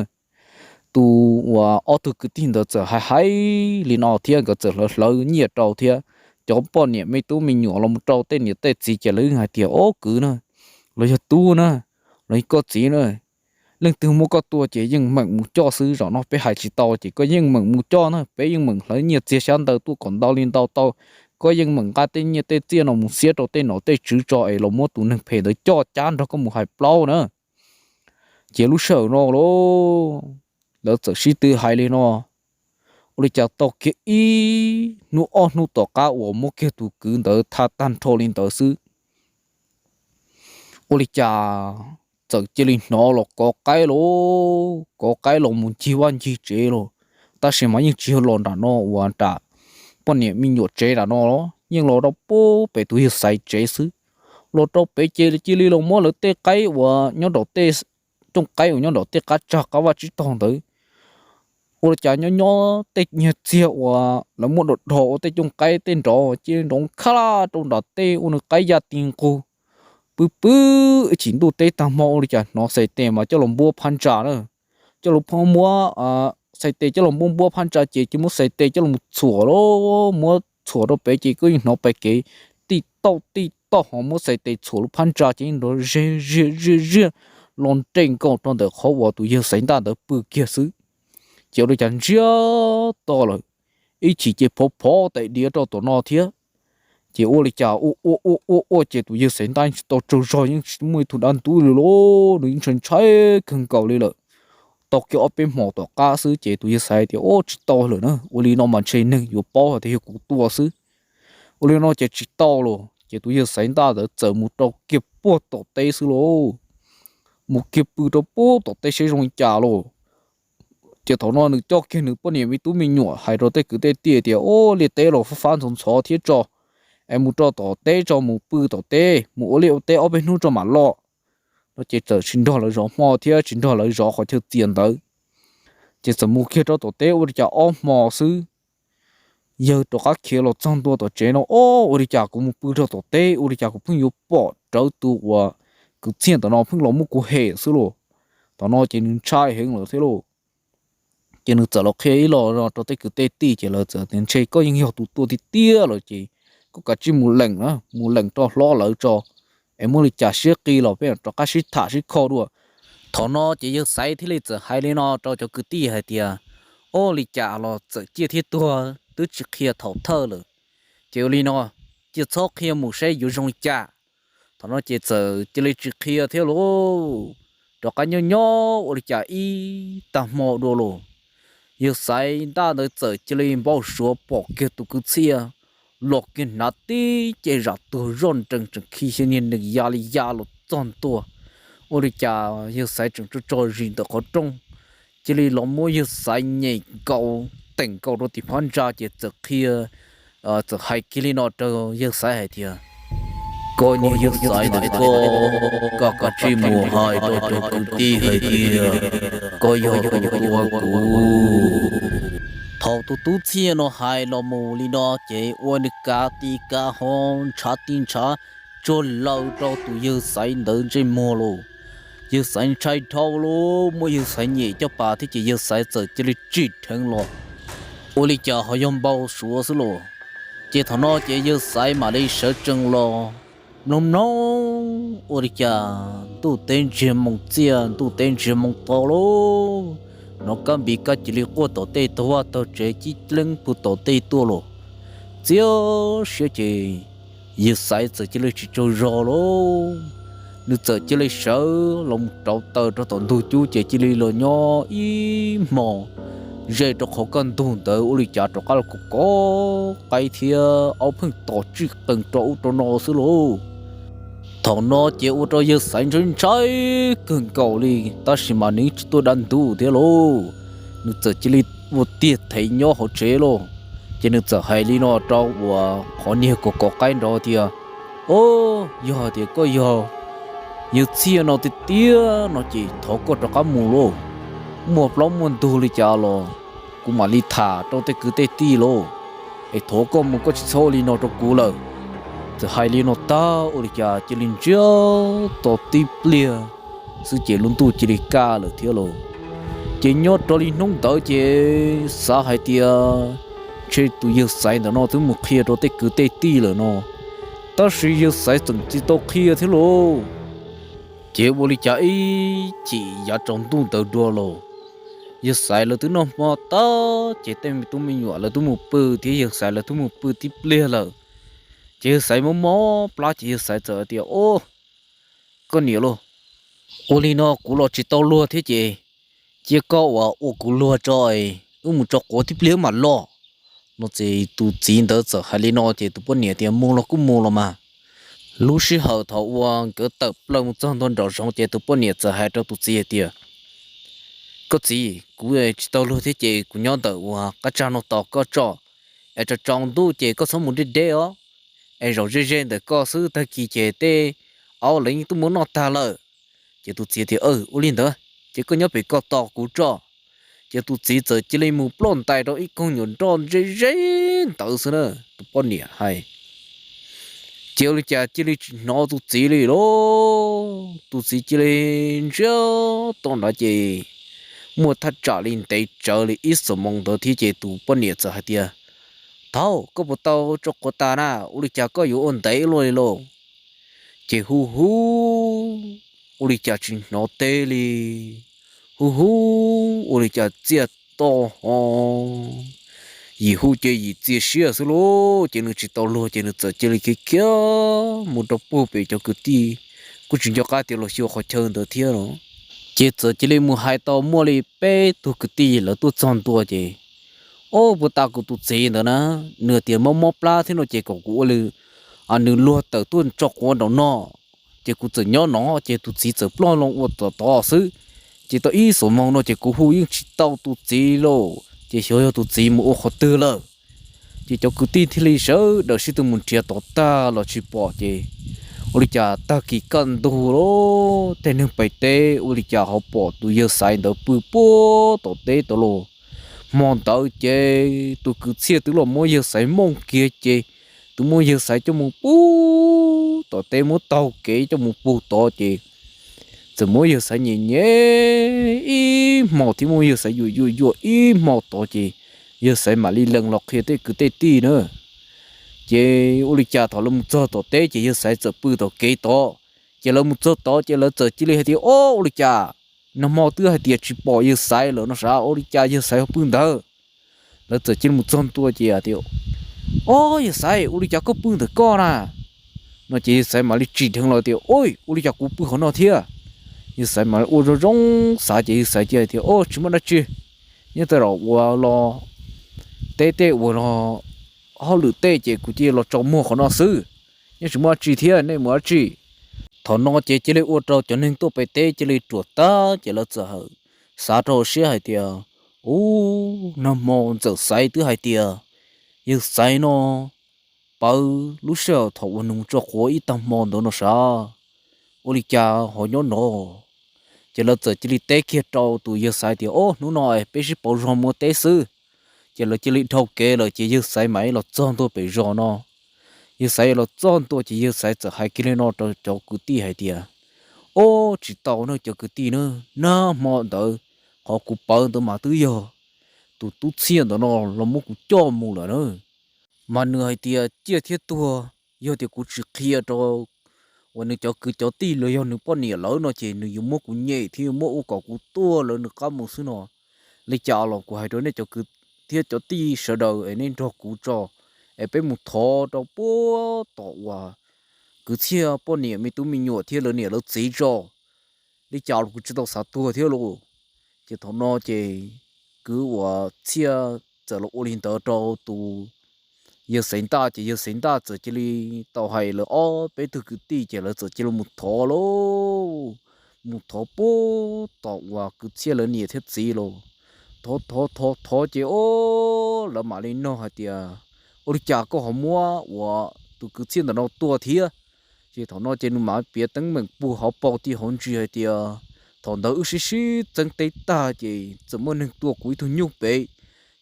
Tus uas ob tug kwv tij ntawd txawm hais hais li no thiab nkawd txawm hlawv hlawv nyiaj rau thiab. Cov poj niam me tub me nyuam los mus rau tej niam tej txiv ces lawv yeej hais tias, Au, kwv na, los yog tub na, los yog koj txiv na, leej twg muab koj tua ces yeej meem mus coj xwb. Zaum no peb hais tsis tau ces koj yeej meem mus coj na, peb yeej meem hlawv nyiaj txiag xyab ntawv tuaj kom ntau li ntau tau. Koj yeej meem nqa tej nyiaj tej txiaj no mus xiab rau tej nom tej tswv tso es los muab tus neeg phem ntawd coj cab nrog koj mus hais plaub na. Ces lub sij hawm no lauj, lawv txawm sib tw hais li no, ua li cas tau kiag ib hnub ob hnub tom qab uas muab kiag tus kwv ntawd tha tag nrho li ntawd xwb, ua li cas txawm cia li hnov los kov qaib lauj, kov qaib los mus ncig vaj ncig tsev lauj. Tab sis mas yeej tsis yog los nram no uas nram poj niam me nyuam tsev nram no los, yeej los rau pub pem tus yawg Xaiv tsev xwb. Los rau pem ces cia li los muab lawv tej qaib uas nyob nraum tej cooj qaib uas nyob nraum tej qab tsag qab vaj tsib taug ntawd, ua li cas nyob nyob tej nyiaj txiag uas lawv muab dog dog ua tej cooj qaib tej nrov cia li nrov khab rau nram tej ua nws qaib ya ti nqug. Pw pw ib chim ntuj teb tag hmo ua li cas hnov xais tes mas coj los npuab phab ntsa na. Coj los muab xais tes coj los npuab npuab phab ntsa ces cia muab xais tes coj los txhuam lauj, muab txhuam rau pem ces koj yeej hnov pem kev tij tauj tij tauj ho muab xais tes txhuam lub phab ntsa ces yeej nrov ziag ziag ziag ziag los nres nkaus rau ntawm qhov uas tus yawg Xaiv Ntaj ntawd pw kiag xwb. Ces ua li cas ntsiag to lawm, ib chim ces phov phov tais diav rau tom no thiab. Ces ua li cas ua ua ua ua ua ces tus yawg Xaiv Ntaj tsis tau tsaug zog yeej tsis muaj ib tug dab ntub li lauj, nws yeej ntshai ntshai kawg nkaus li lawm. Tau kiag ob peb hmos tom qab xwb ces tus yawg Xaiv tias, Ub, tsis tau lawm na, ua li no mas ntshe neeg yuav paub hais tias yog kuv tua xwb. Ua li no ces tsis tau los ces tus yawg Xaiv Ntaj ntawd txawm mus rau kiag puag tom teb xwb lauj. Mus kiag pw rau puag tom teb seb zoo li cas lauj. Ces thaum no nws coj kiag nws poj niam me tub me nyuam hais rau tej kwv tej tij tias, Ub, liaj teb los fab fab ntxhov ntxhov thiab tso, es mus rau tom teb tso, mus pw tom teb, mus ua liaj ua teb ob peb hnub tso mam los. No ces txawm tsis nrog lawv zov hmo thiab tsis nrog lawv zov qhov chaw txias ntawd. Ces txawm mus kiag rau tom teb ua li cas ob hmo xwb, yawg rov qab khiav los txog ntua tom tsev no, Ob, ua li cas kuv mus pw rau tom teb ua li cas kuv pheej yuav pom rawv tus uas kwv txhiaj ntawm no pheej los muab kuv hem xwb lauj. Thaum no ces nws ntshai heev lawm thiab lauj. Ces nws txawm los qhia ib los no rau tej kwv tej tij ces lawv txawm tias, Ntshe koj yeej yog tus tua tiag tiag lawm ces koj kav tsij mus lees na, mus lees rau hlob lawv tso, es muaj li cas siab qis los peb rov qab sib tham sib kho dua. Thaum no ces yawg Xaiv thiaj li txawm hais li no rau cov kwv tij hais tias, Ob, li cas los txawm ciaj thiab tuag twb tsis qhia thaum thawj lawm. Ces ua li no, cia txhob qhia mus saib yuav zoo li cas. Thaum no ces txawm cia li tsis qhia thiab lauj. Rov qab nyob nyob ua li cas ib tag hmo dua los, yawg Xaiv Ntaj ntawd txawm cia li npau suav pom kiag tus kwv txhiaj los kiag hnav tib ce zam tuag zoj nrees tseem khi xyov niag nees ya li ya los txog ntua. Ua li cas yawg Xaiv tseem tso tso zis ntawm qhov rooj, cia li los muab yawg Xaiv nyem nkaus, teem nkaus rau tim phab ntsa ces txawm qhia, txawm hais kiag li no rau yawg Xaiv hais tias, Koj niag yawg Xaiv ntawm koj, koj kav tsij mus hais rau cov kwv tij hais tias koj yog tus tua kuv. Thaum tus tub Txhiaj no hais los mus li no ces ua nws kav ti kav ho ntshav ti ntshav tsuag laws rau tus yawg Xaiv ntawd ntsej muag lauj. Yawg Xaiv ntshai dhau lawm, muab yawg Xaiv nyem caj pas thiab ces yawg Xaiv txawm cia li tsim dheev los ua li cas ho yog npau suav xwb lauj. Ces thaum no ces yawg Xaiv mam li sawv tsees los mloog mloog ua li cas ntuj teb ntsiag moo txiaj, ntuj teb ntsiag moo to lauj. Hnov kab npis kab cia li quaj tom tej taug vaj taug tsev cib leeb pw tom tej tuaj los. Txias siab ces yawg Xaiv txawm cia li tsis tsaug zog lauj. Nws txawm cia li sawv los mus rauv taws rau tom ntug cub ces cia li los nyob ib hmo ze rau qhov kaj ntug ntawd ua li cas rov qab los kov kov qaib thiab aub pheej tom tsij qees rau ub rau no xwb lauj. Thaum no ces ua rau yawg Xaiv ntshai ntshai kawg nkaus li, tab sis mas nws tsis tuaj da ntub thiab lauj. Nws txawm cia li ua tiag thev nyob hauv tsev lauj. Ces nws txawm hais li no rau uas qhov niag kov kov qaib nrov tias, Au, yog tias koj yog yawg Txhiaj no tiag tiag no ces thov koj rov qab mus lauj. Muaj plaub muaj ntug li cas los kuv mam li tham rau tej kwv tej tij lauj. Es thov koj mus, koj tsis txhob ua li no rau kuv lawm. Txawm hais li no tag ua li cas cia li ntsiag to tib pliag xwb ces lub ntuj cia li kaj lawm thiab lauj. Ces nyob rau li hnub ntawd ces xav hais tias ntshe tus yawg Xaiv ntawm no twb mus qhia rau tej kwv tej tij lawm no, tab sis yawg Xaiv tseem tsis tau qhia thiab lauj. Ces ua li cas ib chim yav tsaus ntuj ntawd dua los, yawg Xaiv lawv twb noj hmo tag ces tej me tub me nyuam lawv twb mus pw thiab yawg Xaiv lawv twb mus pw tib pliag lawm. Ces yawg Xaiv mob mob plab ces yawg Xaiv txawm hais tias, Au, koj niam lauj, ua li no kuv los tsis tau luag thiab ces cia koj uas ua kuv luag tso, wb mus tso quav tib pliag mam los. No ces tus txiv ntawd txawm hais li no ces tus poj niam tias, Mus los kuj mus los mas. Lub sij hawm thaum uas nkawd tawm plaws mus txog ntua nraum zoov ces tus poj niam txawm hais rau tus txiv hais tias, Koj txiv, kuv tsis tau luag thiab ces kuv nyob ntawm uas qab tsag no tos koj tso, es tsaus tsaus ntuj ces koj txhob mus deb deb os, es zaum ze ze ntawm koj xwb, tag kis ces tej aub lawv yeej tuaj muab noj tag lawm. Ces tus txiv tias, Ua li ntawd ces koj nyob pem koj tos kuv tso. Ces tus txiv txawm cia li mus ploj ntais rau ib koog nyuam nroj ze ze ntawd xwb na, tus poj niam hais. Ces ua li cas cia li tsis hnov tus txiv li lauj. Tus txiv cia li ntsiag to nrad ces muaj thaj tsam li ntev tsawv li ib xuab moos ntawd thiab ces tus poj niam txawm hais tias, Thaub, koj puas tau tso quav tas na? Ua li cas koj yuav ua ntev luaj li lauj? Ces hu hu ua li cas tsis hnov teb li, hu hu ua li cas txiaj to ho yim hu ces yim txias siab xwb lauj. Ces nws tsis tau luag ces nws txawm cia li khiav khiav mus rau puag pem cov kwv tij, kuj tsis nco qab tias los xyuas qhov chaw ntawd thiab los. Ces txawm cia li mus hais tau muaj li peb tug kwv tij lawv tuaj txog ntua ces, Au, puas tas kuv tus txiv ntawd na, nws tias mob mob plab thiab no ces kom kuv ua li nws luag tawm tuaj tso quav nraum no, ces kuv txawm nyob no ces tus txiv txawm ploj loo ua tom tod xwb. Ces tau ib xuab moos no ces kuv hu yeej tsis tau tus txiv lauj, ces xyov yog tus txiv mus ua qhov twg lawm. Ces cov kwv tij thiaj li sawv daws sib tw mus nrhiav tod tag los tsis pom ces ua li cas tag kis kaj ntug los tej neeg pem teb ua li cas ho pom tus yawg Xaiv ntawd pw puag tom teb tod los. Hmo ntawd ces tus kwv Txhiaj twb los muab yawg Xaiv mooj kiag ces twb muab yawg Xaiv coj mus puag tom teb, muab taug kev coj mus puag tod ces txawm muab yawg Xaiv nyem nyem ib hmo thiab muab yawg Xaiv yuam yuam yuam ib hmo tod ces yawg Xaiv mam li lees los qhia tej kwv tej tij na. Ces ua li cas thaum lawv mus txog tom teb ces yawg Xaiv txawm pw tom kev tod. Ces lawv mus txog tod ces lawv txawm cia li hais tias, Au, ua li cas nag hmo twb hais tias tsis pom yawg Xaiv lawm no sav, ua li cas yawg Xaiv ho pw ntawd? Lawv txawm cia li mus txog ntua ces tias, Au, yawg Xaiv, ua li cas koj pw ntawm koj na? No ces yawg Xaiv mam li tsim dheev los tias, Ua, ua li cas kuv pw qhov no thiab? Yawg Xaiv mam li ua zoo zoo xav ces yawg Xaiv cia tias, Au, tsis muaj dab tsi, nyob tau los ua los teb tej uas los hauj lwm tej ces kuv cia los tso muag qhov no xwb, yeej tsis muaj dab tsi thiab, nej mus dab tsi? Thaum no ces cia li ua rau cov neeg tuaj pem teb cia li ruam tag ces lawv txawm xav rau siab hais tias, Ub, nag hmo Ntxawm Xaiv twb hais tias yawg Xaiv no pawv lub sij hawm thaum uas nws mus tso quav ib tag hmo ntawd no sav, ua li cas ho nyob no. Ces lawv txawm cia li teb kiag rau tus yawg Xaiv tias, Ob, hnub no peb sib pauv zog mus teb xwb. Ces lawv cia li dhau kev lawm ces yawg Xaiv mam los txog ntua pem zos no. Yawg Xaiv los txog ntua ces yawg Xaiv txawm hais kiag li no rau cov kwv tij hais tias, Ob, tsis tau na cov kwv tij na, nag hmo ntawd qhov kuv pawv ntawd mas twb yog tus tub Txhiaj ntawd no los muab kuv coj mus lawm na. Mas nws hais tias ciaj thiab tuag, yog tias kuv tsis qhia rau uas nws cov kwv cov tij los yog nws poj niam lawv no ces nws yuav muab kuv nyem thiab yuav muab ua kom kuv tuag lawv nws qab mus xwb no. Li cas los kuv hais rau nej cov kwv thiab cov tij sawv daws es nej nrog kuv tso, es peb mus thov rau puag tom uas kwv Txhiaj poj niam me tub me nyuam thiab lawv niam lawv txiv tso. Li cas los kuv tsis tau xav tuag thiab lauj. Ces thaum no ces kwv uas Txhiaj txawm los ua li ntawd rau tus yawg Xaiv Ntaj, ces yawg Xaiv Ntaj txawm cia li tau hais lawv ob peb tug kwv tij ces lawv txawm cia li mus thov lauj, mus thov puag tom uas kwv Txhiaj lawv niam thiab txiv lauj. Thov thov thov thov ces ob, lawv mam li nug hais tias, Ua li cas koj ho muab uas tus kwv Txhiaj ntawm no tua thiab? Ces thaum no ces nws mam piav teeb meem puag hauv paus ti hauv ntsis hais tias, Thaum ntawd wb sib sib txeeb teb tag ces txawm muaj neeg tua kuv ib tug nyuj pem.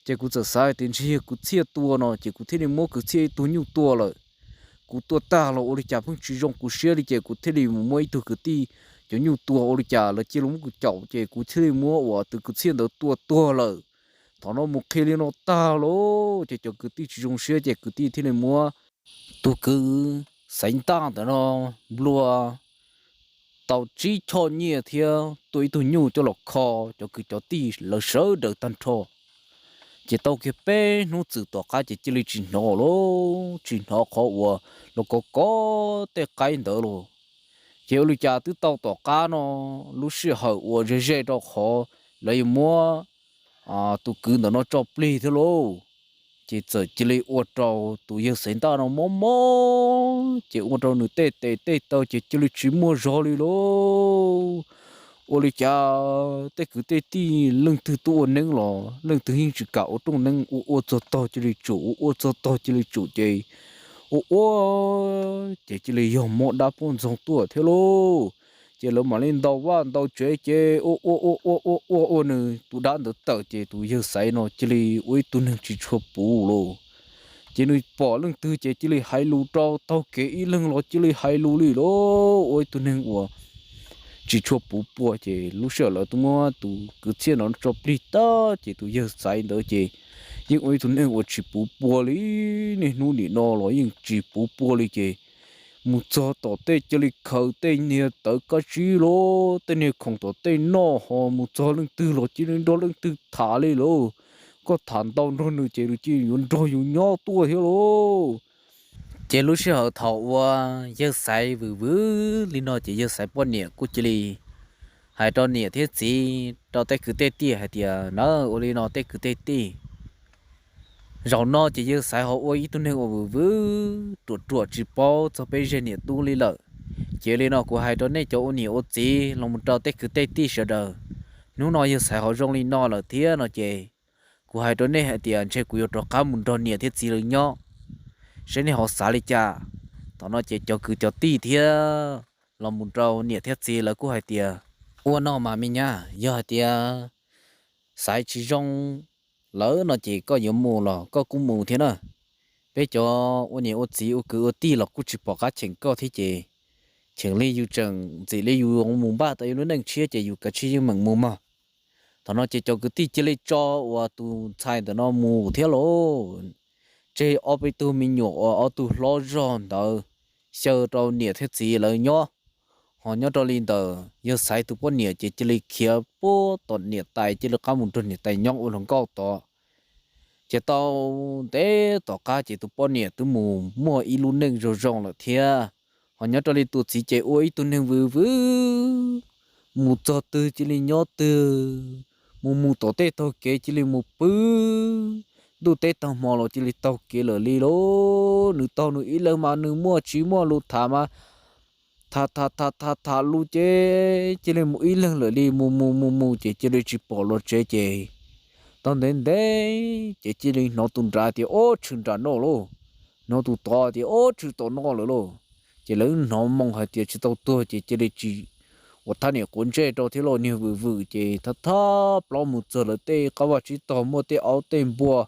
Ces kuv txawm xav hais tias ntshe yog kwv Txhiaj tua no ces kuv thiaj li muab kwv Txhiaj ib tug nyuj tua lawm. Kuv tua tag los ua li cas pheej tsis zoo kuv siab li ces kuv thiaj li mus muab ib tug kwv tij cov nyuj tua, ua li cas lawv cia li muab kuv caum ces kuv thiaj li muab uas tus kwv Txhiaj ntawd tua tuag lawm. Thaum no mus qhia li no tag lauj ces cov kwv tij tsis zoo siab ces kwv tij thiaj li muab tus kwv Xaiv Ntaj ntawm no nplua tau tsib choj nyiaj thiab tua ib tug nyuj coj los kho cov kwv cov tij lawv sawv daws tag nrho. Ces tau kiag peb hnub txwm tom qab ces cia li tsis hnov lauj, tsis hnov qhov uas los kov kov tej qaib ntawd lauj. Ces ua li cas twb tau tom qab no, lub sij hawm uas ze ze rau qhov lawv yuav muab tus kwv ntawm no tso plig thiab lauj. Ces txawm cia li ua rau tus yawg Xaiv Ntaj no mob mob, ces ua rau nws tej tes tej taw ces cia li tsis muaj zog li lauj. Ua li cas tej kwv tej tij leej twg tuaj ua neeb los leej twg yeej tsis kam ua rooj neeb, ua ua txog tog cia li tsum, ua ua txog tog cia li tsum ces ua ua ces cia li yog mob dab poj ntxoog tuaj thiab lauj. Ces lawv mam li ntaus vaj ntaus tsev ces ua ua ua ua ua ua ua nws tus dab ntawd tawm ces tus yawg Xaiv no cia li ua ib tug neeg tsis tshua puv lauj. Ces nws pom leej twg ces cia li hais lus rau, taug kev ib leeg los cia li hais lus li lauj, ua ib tug neeg uas tsis tshua puv pua. Ces lub sij hawm lawv twb muab tus kwv Txhiaj no tso plig tag ces tus yawg Xaiv ntawd ces yeej ua ib tug neeg uas tsis puv pua li. Niaj hnub nim no los yeej tsis puv pua li ces mus txog tom tej cia li khaws tej niag tawv kab tsib los tej niag khoom tom tej noj, ho mus txog leej twg los cia li nrog leej twg tham li lauj. Koj tham ntau nrog nws ces nws cia li yuav nrog yus nyob tuaj thiab lauj. Ces lub sij hawm thaum uas yawg Xaiv vwm vwm li no ces yawg Xaiv poj niam kuj cia li hais rau niam thiab txiv rau tej kwv tej tij hais tias, Na, ua li no tej kwv tej tij, zaum no ces yawg Xaiv ho ua ib tug neeg uas vwm vwm ruam ruam tsis paub txog peb zej niam tub li lawm. Ces li no kuv hais rau nej cov ua niam ua txiv los mus rau tej kwv tej tij sawv daws, hnub no yawg Xaiv ho zoo li no lawm thiab no ces kuv hais rau nej hais tias ntshe kuv yuav rov qab mus nrog niam thiab txiv lawv nyob, saib nej ho xav li cas. Thaum no ces cov kwv cov tij thiab los mus rau niam thiab txiv lawv kuj hais tias, Ua no mas me nyab, yog hais tias Xaiv tsis zoo lawm no ces koj yuav mus los koj kuj mus thiab na. Peb cov ua niam ua txiv ua kwv ua tij los kuj tsis pom qab cheem koj thiab ces cheem li yus tseem ntxim li yus mus npaj tau ib lub neej tshiab ces yus kav tsij yeej meem mus mog. Thaum no ces cov kwv tij cia li tso uas tus ntxhais ntawm no mus thiab lauj. Tseg ob peb tug me nyuam uas ob tug hlob zog ntawd xyaw rau niam thiab txiv lawv nyob. Ho nyob rau li ntawd yawg Xaiv tus poj niam ces cia li khiav puag tom niam tais cia li qab mus nrog niam tais nyob ua hluas nkauj tod. Ces tau ntev tom qab ces tus poj niam twb mus muaj ib lub neej zoo zoo lawm thiab. Ho nyob rau li tus txiv ces ua ib tug neeg vwm vwm, mus txog twg cia li nyob twg, mus mus tom tej taug kev cia li mus pw, ntuj teb tag hmo los cia li taug kev lawm li lauj. Nws taug nws ib leeg mas nws muaj tsis muaj lus tham mas tham tham tham tham tham lus ces cia li mus ib leeg lawm li, mus mus mus mus ces cia li tsis pom los tsev ces tau ntev ntev ces cia li hnov tus nrad tias, Ob, tshwm nram no lauj. hnov tus tod tias ob tshwm tom no lawm lauj. Ces lawv hnov moo hais tias tsis tau tuag ces cia li tsis ua thab niam quav ntsej rau thiab lauj, niag vwm vwm ces thab thab plaub mus txog lawv tej qab vaj tsib taug muaj tej aub tej npua,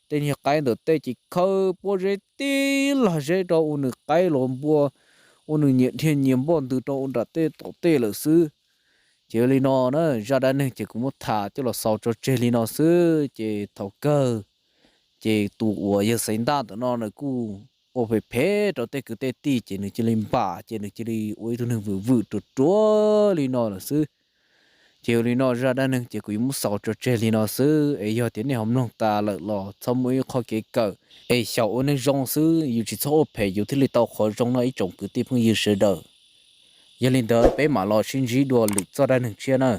tej niag qaib ntawm tej ces khawb pob zeb tib lag zeb rau ua nws qaib los npua, ua nws nyias dhia nyias npoj ntws rau ua nram tej tom tej lawm xwb. Ces ua li no na, zaj dab neeg ces kuv muab tham coj los xaus tso tseg li no xwb ces thaum kawg ces tus uas yawg Xaiv Ntaj ntawm no nws kuj ua phem phem rau tej kwv tej tij ces nws cia li npam ces nws cia li ua ib tug neeg vwm vwm ruam ruam li no lawm xwb. Ces ua li no zaj dab neeg ces kuv yuav muab xaus tso tseg li no xwb es yog tias nej ho mloog tas lawm los txhob muaj ib qho kev kawm es xyaum ua neej zoo xwb, yus tsis txhob ua phem yus thiaj li tau qhov zoo no ib tsoom kwv tij phooj ywg sawv daws. Yog li ntawd peb mam los sib ntsib dua lwm txoj dab neeg tshiab na.